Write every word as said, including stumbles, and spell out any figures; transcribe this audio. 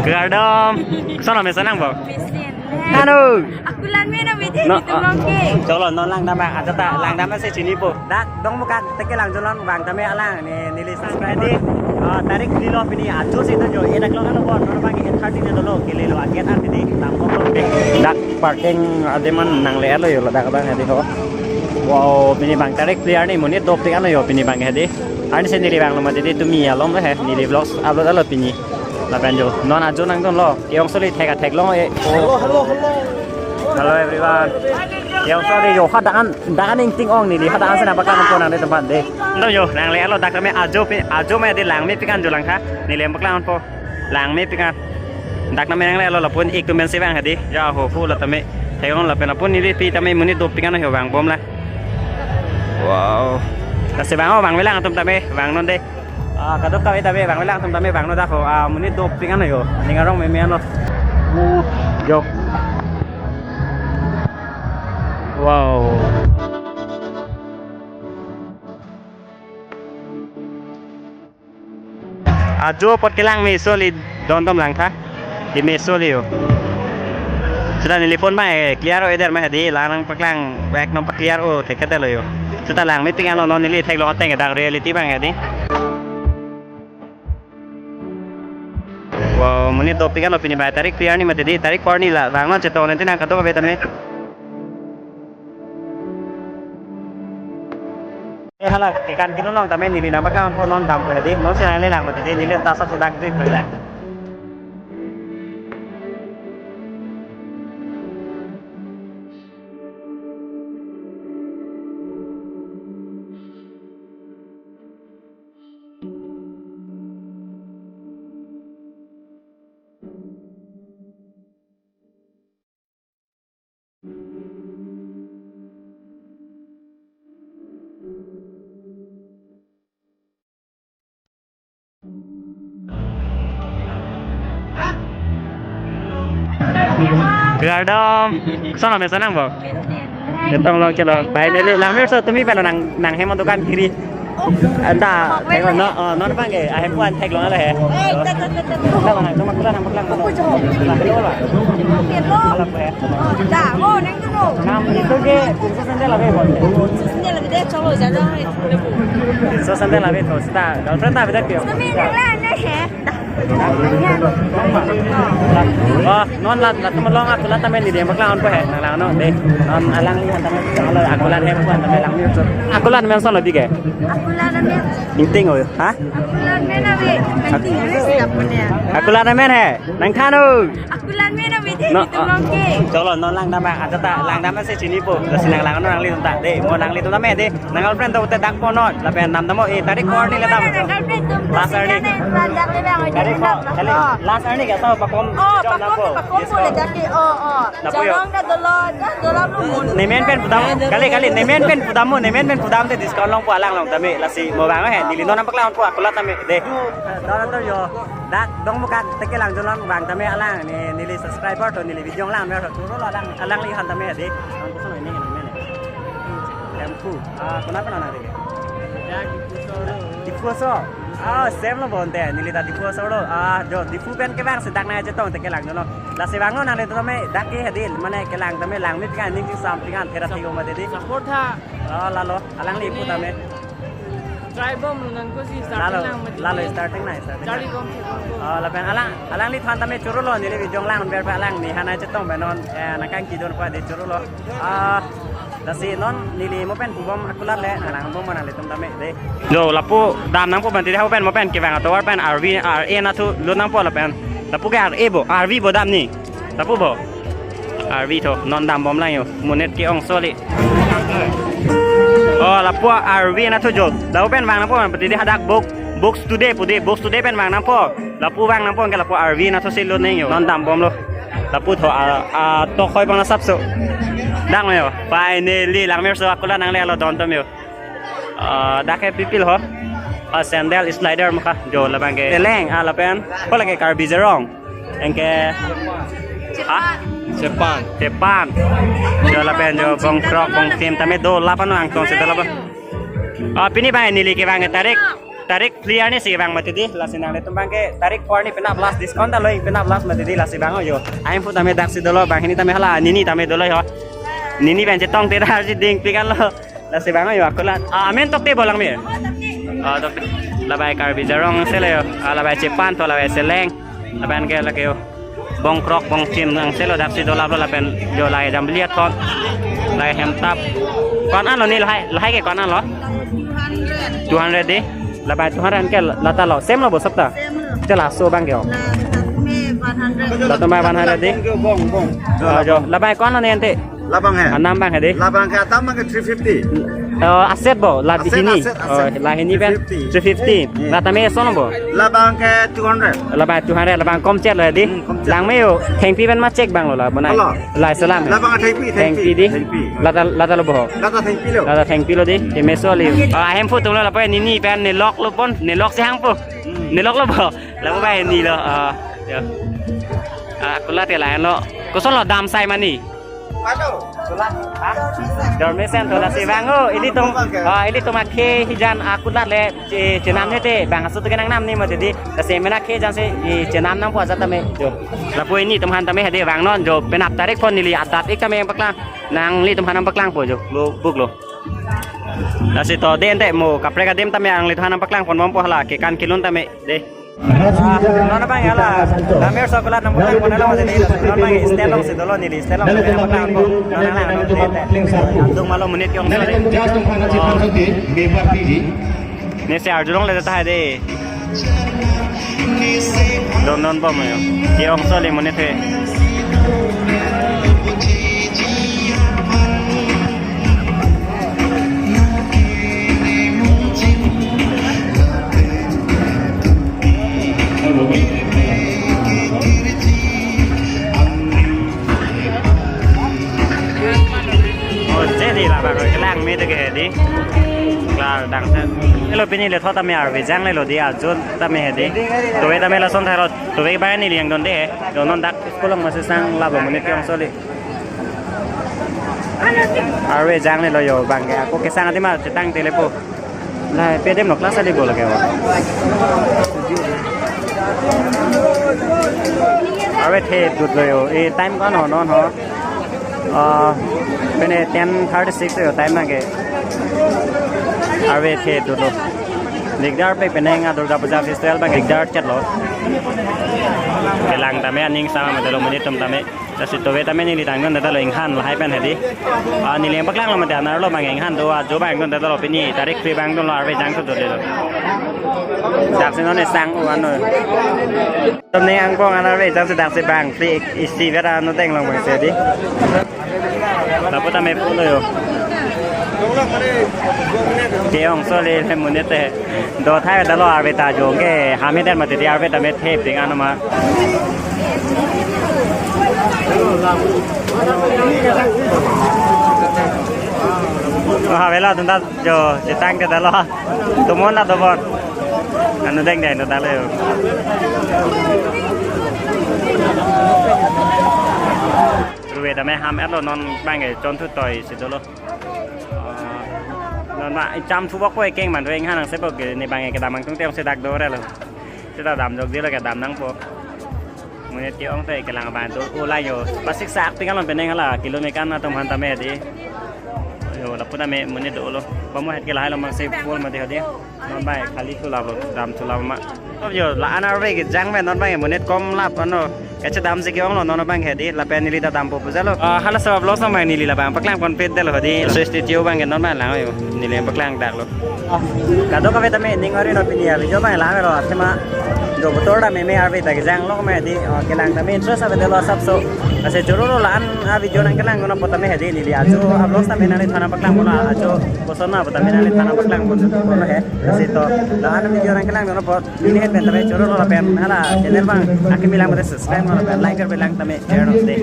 Kardom. Koson mesen nang, bo? Mesen. Hanu. Akulat amen avedetlo, no, itum, oh, long ke. Cholo, non langdam, ajat ta langdam si chinipo. Dak Dongmukak teke lang jolan vang tame alang ne, neli subscribe di. Ah, tarik phli lo pini, ajo si dunjo. Edak lo kan lo bon, non bang eight thirty ne dolo, kele lo agiat an di. Tam ko ko. Dak parking adim an nangle-etlo jo, ladak abang hedi ho. Wow, pini bang tarik phli arni monit dopik anlo jo pini bang hedi. Arni si neli vanglo mati di, tumi alom lo he, neli vlogs upload lo pini. Lapen jo, non ajo nangdunlo. Ke-ongso le thek athek long e. Oh. Hello, hello, hello. Hello everyone. Ke-ongso le jo, hadak an, dak an ingting ong neli, hadak an si nangpaklang ponpo nanglitum aphan de. Ndo jo, nangle-etlo dak tame ajo pi, ajo me di langmepik an jo langtha. Neli nangpaklang ponpo. Langmepik an. Dak tame nangle-etlo lapu-an ik atum pensi vang hedi. Ya ho ho la tame. Thek ong lapen lapu-an neli pi tame monit dopik an jo vangbomlang. Wow. Lasi vang o, vangvelang atum tame, vangnon de. Ah, kadokave tame vangvelang atum tame vangnon dak ho. Ah, monit dopik an jo. Ning arong meme anlo. Jo. Wow. Ajo apot kelang meso le, don dom langtha. Di meso le jo. Seta neli phone mai clear o-eder ma hedi, lang nangpaklang vek nangpa-clear o thekthedetlo jo. Seta langmepik anlo, non neli theklong ateng dak reality abang hedi. Wow, monit dopik anlo pini bai tarik phli arni mati di, tarik phli arni la vangnon chetong nanti nang kadokave tame. Eh, hala, kekan kilo long tame neli nangpaklang ponpo, non dampo hedi, non si nangle lang mati di, neli ta sab sedak di. Kardom. Koson mesen nang, bo? Chetong long chelo. Finally, langmeso, tumi palo nang, nanghem adukan kiri. Anta, tengok, no, oh, non bang ke, ahem puan theklong ala he. Eh, ta, ta, ta, ta, ta. Anta, mana, cuma kuda nang paklang, no. Lah, hello lah. Hello. Alam, eh. Da, oh, nang tu, no. Nam itu ke, khusus sandal lagi, bo. Khusus sandal lagi, dia cowok jaga. Khusus sandal lagi, terus ta, girlfriend ta, beda kyo. Kami nang lah, nang he. Oh, non la, latum along akulat tame neli nangpaklang ponpo he, nanglang non de. Non alangliphan tame, kalau akulat hem aphan tame lang ni. Akulat amen koson lo bi ke? Akulat amen. Ingting o, ha? Akulat amen ave. Ingting ave sih dapur ya. Akulat amen he, nangthan o. Akulat amen ave di, no, itum, ah, long ke. Cholo, non langdam, ajat ta langdam si chinipo. Lasi nanglang non nanglitum ta. De, mo nanglitum tame de. Nang girlfriend do te dak ponnon, lapen nam damo, eh, tarik phli arni le dam. Nang girlfriend atum last arni. Tarik phli, kali, last arni ke asap pakom. Oh, jom pakom, dampo. Pakom discount. Boleh jadi. Oh, oh. Dampo jo. Jarang dah dolo, dah dolo belum. Nemen pen pudam, kali, kali, nemen pen pudam mo, nemen pen pudam te discount longpo, alang long tame, lasi mo bang he, neli non nangpaklang ponpo, akulat tame de. Dolo to jo. Dak Dongmukak teke lang jolan vang tame alang ne, neli subscriber to, neli video lang mer to, choro lo alang, alangliphan tame de. Nang koson ini nang mene. Tempu. Ah, kenapa nang de? Ya, Diphu aso. Diphu aso. Ah, same lo bonte. Neli ta Diphu aso lo. Ah, jo Diphu pen kevang si dak nangchetong teke lang jolan. Lasi vangnon nanglitum tame dak ke hedi, mane kelang tame langmepik an, ning sing samping an, thera thigo mati di. Support tha. Oh, lalo, alangli pu tame. Try bom lo nang ko si. Lalo, starting lang mati. Lalo starting lang, starting lang. Charli bom si bom ko. Oh, lapen alang, alangliphan tame choro lo, neli video lang ber pa alang ne, hana chetong benon, eh, nangkangkidun pa de choro lo. Ah, lasi non neli mo pen pubom akulat le, nanglang bom nanglitum tame de. Jo, lapu dam nangpo pen, tidi ha pen mo pen, kevang atovar pen, R V, R A nathu lut nangpo lapen. Lapu ke R A bo, R V bo dam ni. Lapu bo. R V tho, non dam bom lang jo. Monit ke-ongso le. Oh, lapu R V nathu jo. Lapu pen vang nangpo, pati di hadak book, Books Today pu di, Books Today pen vang nangpo. Lapu vang nangpo, anke lapu R V nathu si lut nang jo. Non dam bom lo. Lapu tho, a, a, tok hoi bang na sap so. Dang jo. Finally, langmir so akulat nangle lo don tom jo. Ah, dak ke pipil ho. Ah, sandal slider mukha jo labang ke. Teleng, ah, lapen. Ko lake Karbi Jerong. Anke. Ha? Japan. Japan. Jo lapen jo bong krok bong tim tame do lapan angtong si do lapan. Ah, pini bang neli kevang tarik. Tarik phli arni si vang mati di, lasi nanglitum abang ke tarik four arni penap last discount ta lo, penap last mati di, lasi vang yo. Ahemphu tame daksi dolo, banghini tame hala, nini tame dolo ho. Nini pen chetong te dar si ding pikan lo. Lasi vang yo, akulat. Ah, amen tokte bolang mir. Ah, tokte. Labai Karbi Jarong selo yo. Ah, labai chepan to, labai seleng. Lapen ke lake yo. Bongkrok, bongchim, ang selo daksi dolap lo lapen yo, lai jambili athon. Lai hemtap. Ko-an lo ni lahai, lahai ke ko-an lo? Two hundred di. Labai two hundred ke lata lo. Same lo bo sabta? Same lo. Te laso abang ke ho. La, la tame one hundred. La tame one hundred di. Bong, bong. Ah, jo. Labai ko-an lo ni ante? Labang he. Anam abang he di. Labang ke atam abang ke three fifty. Oh, aset bo, la Aset, hini. Aset, Oh, aset. La hini pen three fifty. Three fifty. Iya. La tame son bo. Labang ke two hundred. Labai two hundred, labai komchet lo di. Hmm, komchet. Langme yo, thengpi pen ma check abang lo la bonai. Alo. Lai selam. Labang thengpi, Thengpi thengpi, di. Thengpi. Lata, lata lo bo. Lata thengpi lo. Lata thengpi lo di. Ke meso li. Ah, ahemphu atum lo lapu nini pen nelok lo pon, nelok si hang po. Hmm. Nelok lo bo. Lapu bai ni lo. Ah, yo. Ah, kulat ke lain lo. Koson lo dam sai mani? Halo. Kulat. Ha? Dormesen to lasi vang o, ilitum, ah, ilitum akhei hijan akulat le che-, chenam ne te, bang aso tu kenang nam ni mati di, lasi mena akhei jan si, i chenam nangpo ajat tame, jo. Lapu nelitum aphan tame hedi vangnon, jo, penap tarik pon neli adat ik tame nangpaklang, nanglitum aphan nangpaklangpo, jo, lo, buk lo. Lasi to den te mo, kaprek adim tame nanglitum aphan nangpaklang ponbompo hala, kekan kelun tame, de. Ah, non abang hala, Damir Sokolat nangpaklangpon hala mati di, non abang stand along si dolo neli, stand along si nangpaklangpo, non abang non de te. Adung malo monit ke-ong soli. Oh. Ne si arjulong le ta hai de. Don don bom yo. Ke-ong soli monit he. Oh, je di labang kelangme te ke hedi. Klar dang te. Elo pini le thot tame arve jang le lo di, ajo tame hedi. Tove tame lason tharo, tove bang neli nangdon de he. Yo non dak school along masesang labo monit ke-ong soli. Arve jang le lo yo bang ke. Ako kesang adim ma chetang te le po. Lahai pedem lo class ali bol ke ho. Arve thepdut lo yo. E time ko-an ho non ho. Ah, pene ten thirty six yo time abang ke. Arve thepdut lo. Dikdar pe penang a Durga Puja festival abang dikdar chet lo. Kelang tame aning sama mati lo monit atum tame. Lasi tove tame neli tangdon data lo inghan lahai pen hedi. Ah, neli nangpaklang lo mati anar lo abang inghan do ajo abang dun data lo pini tarik phli abang dun lo arve jang so dole lo. Daksi non sang u ano. Tom ne angkong anar ve jang si daksi bang phli isi vera no deng long bang si di. Lapu tame pulo yo. Ke-ong soli le monit te. Do thai ta lo arve ta jo ke ham he der mati di arve tame thepding ano ma. Oh, ha vela tunda jo chetang ke ta lo. Tumon na dobon. Anu deng deng ta lo. Ruve tame ham et lo non abang ke chon thu toi si dolo. Ah, non ma cham thu bok po ekeng man rueng hanang se bok ke ne abang ke kedam angtung te-ong si dak do re lo. Seta dam jok di lo kedam nangpo. Monit ke-ong te kelang abang do o la yo. Pasik sak pingan lo penang hala kilometer na tum han tame di. Yo lapu tame monit dolo. Pamu het ke lahai lo mang se full mati hedi. Non abang khali thu lap lo, dam thu lap ma. Yo la-an arve ke jang me non abang monit kom lap ano. Kachedam si ke-ong lo non abang hedi lapen neli ta dampo puja lo. Ah, hala sa vlog sa mai neli labang paklangpon pet de lo hedi. So studio abang ke non abang lang yo. Neli paklang dak lo. Kadokave tame ning ori no pini a video abang lang lo athema. Jo botor ta meme arve ta kejang lo me di, ah, kelang tame interest ave de lo asap so. Lasi choro lo la-an a video nangkelang kono po tame hedi neli ajo a vlog tame nangliphan nangpaklangpon ajo koson ma po tame nangliphan nangpaklangpon he. Lasi to la-an video nangkelang kono po neli het pen tame choro lo lapen hala channel abang akimi lang mate subscribe lo lapen like kar pe lang tame share lo de.